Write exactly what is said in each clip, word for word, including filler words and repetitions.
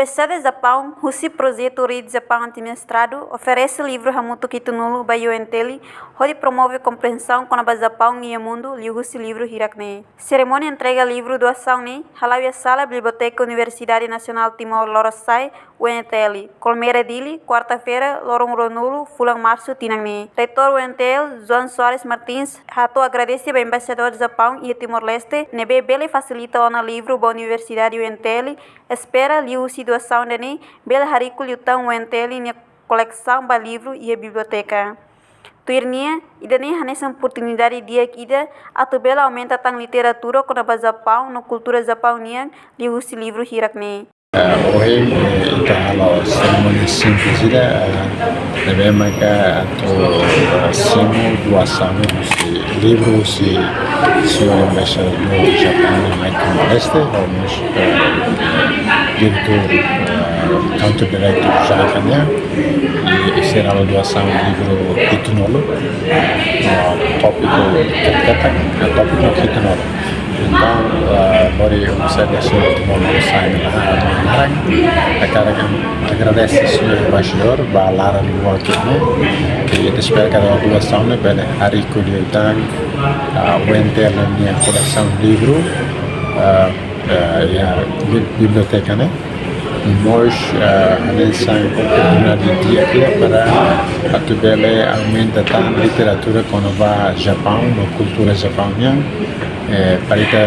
Embaixada Japaun, husi projetu Read Japan Anti-Mestradu, oferese livru hamutuk hitunulu ba U N T L, hodi promove kompriensaun kona-ba Japaun iha mundu, liuhusi livru hirak ne'e. Serimónia entrega livru doasaun ne'e hala'o iha sala Biblioteka Universidade Nasionál Timor Lorosa'e, U N T L, Kolmera, Dili, kuarta-feira, loron ruanulu, fulan Marsu tinan ne'e. Reitór U N T L, João Soares Martins, hato'o agradese ba Embaixadór Japaun iha Timor-Leste, ne'ebé bele fasilita ona livru ba Universidade U N T L, espera liuhusi doasaun ida-ne'e bele hariku liután U N T L nia kolesaun ba livru iha biblioteka. Tuir nia, ida-ne'e hanesan oportunidade di'ak ida atu bele aumenta tan literatura kona-ba Japaun no kultura Japaun nian liuhusi livru hirak ne'e. Eh, ohin, eh, ita halo serimónia simples ida, eh, ne'ebé maka atu, eh, simu doasaun husi livru husi señór embaixadór Japaun iha Timor-Leste, ho mós, eh, diretór, eh, country director JICA nian, i, i sira halo doasaun livru hitunulu, eh, tópiku ketak-ketak, eh, tópiku hitunulu. Entaun, eh, hodi obrigadu señór Timor Lorosa'e nia laran, hakarak agradese señór embaixadór ba laran boot ne'e, i ita espera katak doasaun ne'e bele hariku liután, eh, U N T L nia kolesaun livru, eh, eh, iha bi-, biblioteka ne'e. Mós, eh, hanesan oportunidade di'ak ida para atu bele aumenta tan literatura kona-ba Japaun no kultura Japaun nian, eh, para ita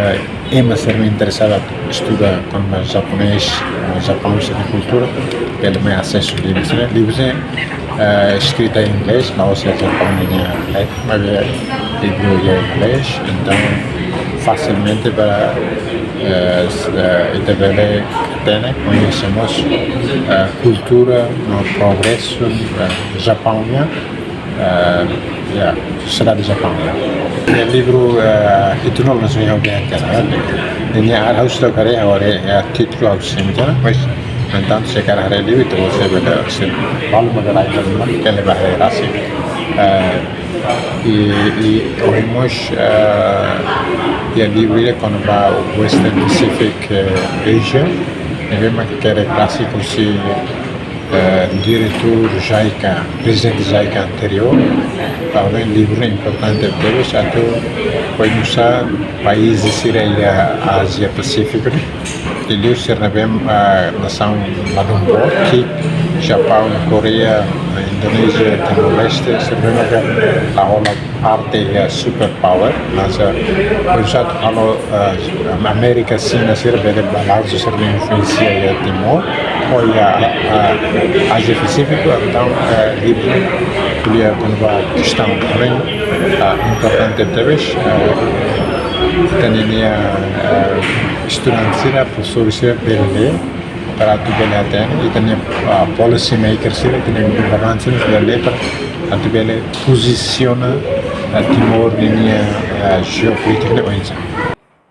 ema sira ne'ebé interesadu estuda kona-ba japonés, eh, Japaun sira-nia kultura, bele mai asesu livru sira-ne'e. Livru sira-ne'e, eh, eskrita iha inglés, la'ós iha Japaun ninia letra, maibé livru iha inglés, entaun fasilmente para, eh, s-, eh, ita bele hatene, koñese mós, eh, kultura no progresu, eh, Japaun nian, eh, ya, sosiedade Japaun nian. Iha livru, eh, hitunulu ne'e sira ha'u bele hatene, eh, ninia ar ha'u seidauk haree, ha'u haree, eh, títulu ha'u seidauk hatene, mas, no entantu, se karik haree livru, entaun você bele, se balu mak la iha, bele bá haree rasik. Eh, i, i ohin mós, eh, iha livru ida kona-ba Western Pacific, eh, Asia, ne'ebé mak hakerek rasik husi, eh, diretór JICA, prezidente JICA anteriór, tanba livru ne'e importante tebes atu hodi nusa país sira iha Ázia Pasífiku ne'e. Liuliu sira ne'ebé, ah, nasaun ladún boot, Japaun, Koreia, Indonézia, Timor-Leste, sira ne'ebé la hola parte iha superpower, mas, ah, por ezemplu, halo, ah, Amérika, Xina, sira bele balansu sira-nia influénsia iha Timor, ou iha, ah, Ázia Pasífiku, entaun, ah, livru ko'alia kona-ba kestaun ne'e, ah, importante tebes, ah, ita-nia, ah, estudante sira, profesór sira bele lee, para atu bele hatene, ita-nia, ah, policy maker sira, ita-nia governante sira bele lee, para atu bele pozisiona, ah, Timor ninia, ah, jeopolítika ne'e oinsá.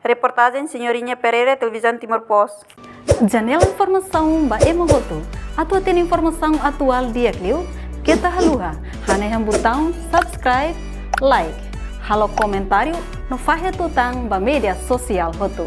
Reportajen Senhorinha Pereira, Televizaun Timor Post. Janela informasaun ba ema hotu. Atu hatene informasaun atuál di'ak liu, keta haluha hanehan butaun subscribe, like, halo komentáriu no fahe tutan ba média sosiál hotu.